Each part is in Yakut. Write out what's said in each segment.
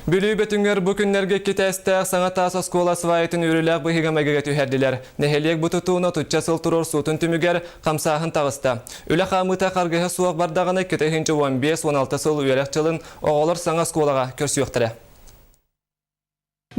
Бүлүү Бөтүҥэр бу күннэргэ иккитээстээх саҥа таас оскуола сваятын үөрүүлээх быһыыга-майгыга түһэрдилэр. Нэһилиэк бу тутууну отучча сыл туруорсуутун түмүгэр хамсааһын таҕыста. Үлэ хаамыыта харгыһа суох бардаҕына 2015-16 сыл үөрэх дьылын оҕолор саҥа оскуолаҕа көрсүөхтэрэ.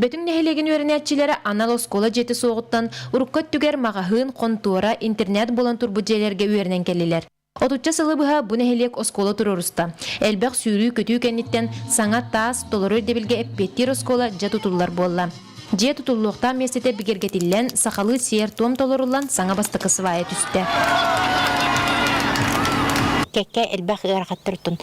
Бөтүҥ нэһилиэгин үөрэнээччилэрэ анал оскуола дьиэтэ суоҕуттан урукку өттүгэр маҕаһыын, хонтуора, интернат буолан турбут дьиэлэргэ үөрэнэн кэллилэр. Отучча сылы быһа бу нэһилиэк оскуола туруоруста. Элбэх сүүрүү-көтүү кэнниттэн саҥа таас, толору ирдэбилгэ эппиэттиир оскуола дьэ тутуллар буолла. Дьиэ тутуллуохтаах миэстэтэ бигэргэтиллэн, сахалыы сиэр-туом толоруллан саҥа бастакы свая түстэ. Кэккэ элбэх ыарахаттартан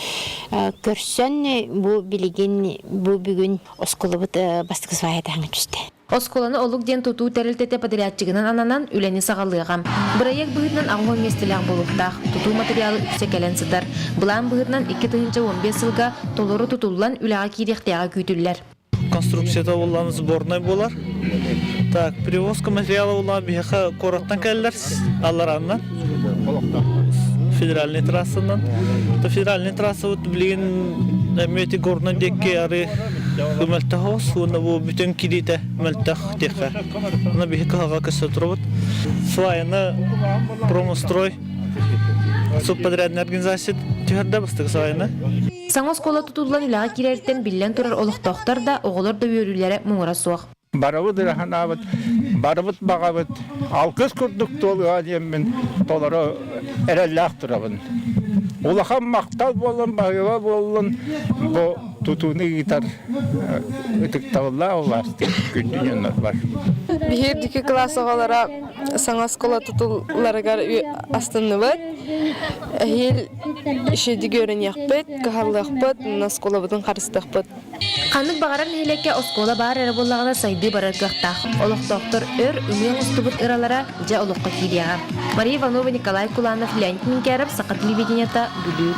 көрсөн бу билигин бу бүгүн оскуолабыт бастакы свая таһыҥа түстэ. Оскуоланы олук диэн тутуу тэрилтэтэ подрядчигынан ананан үлэни саҕалыаҕа. Бырайыак быһыытынан 80 миэстэлээх буолуохтаах. Тутуу матырыйаала үксэ кэлэн сытар. Былаан быһыытынан 2015 сылга толору тутуллан үлэҕэ киириэхтээҕэ күүтүллэр. Конструкцията буоллаҕына сборнай буолар. Так, перевозка материала буоллаҕына биһиэхэ куораттан кэллэр алларааннан федеральный трассанан. Федеральный трассабыт билигин эмиэ ити Горнай диэки арыы мөлтөх оҕус уонна бу бүтүн кириитэ мөлтөх диэххэ. Онно биһи кыһалҕа көстө турабыт. Сваяны промострой субподрядная организация түһэрдэ бастакы сваяны. Саҥа оскуола тутуллан үлэҕэ киирэриттэн биллэн турар олохтоохтор да, оҕолор да үөрүүлэрэ муҥура суох. Барыбыт ыраһанаабыт, барыбыт баҕабыт алгыс курдук туолуо диэммин толору эрэллээх турабын. Улахан махтал буоллун, баһыыба буоллун бу тутууну ыытар ытыктабыллаах улаастык күндү дьоннорбор. Биһиги үрдүкү кылаас оҕолоро саҥа оскуола тутулларыгар астынныбыт. Эһиил үчүгэйдик үөрэниэхпит, кыһаллыахпыт, оскуолабытын харыстыахпыт. Ханнык баҕарар нэһилиэккэ оскуола баар эрэ буоллаҕына сайдыы барар кыахтаах. Олохтоохтор өр ымыы оҥостубут ыралара дьэ олоххо киириэҕэ. Мария Иванова, Николай Куланов, Леонид Минкяров, Саха телевидениета, Бүлүү.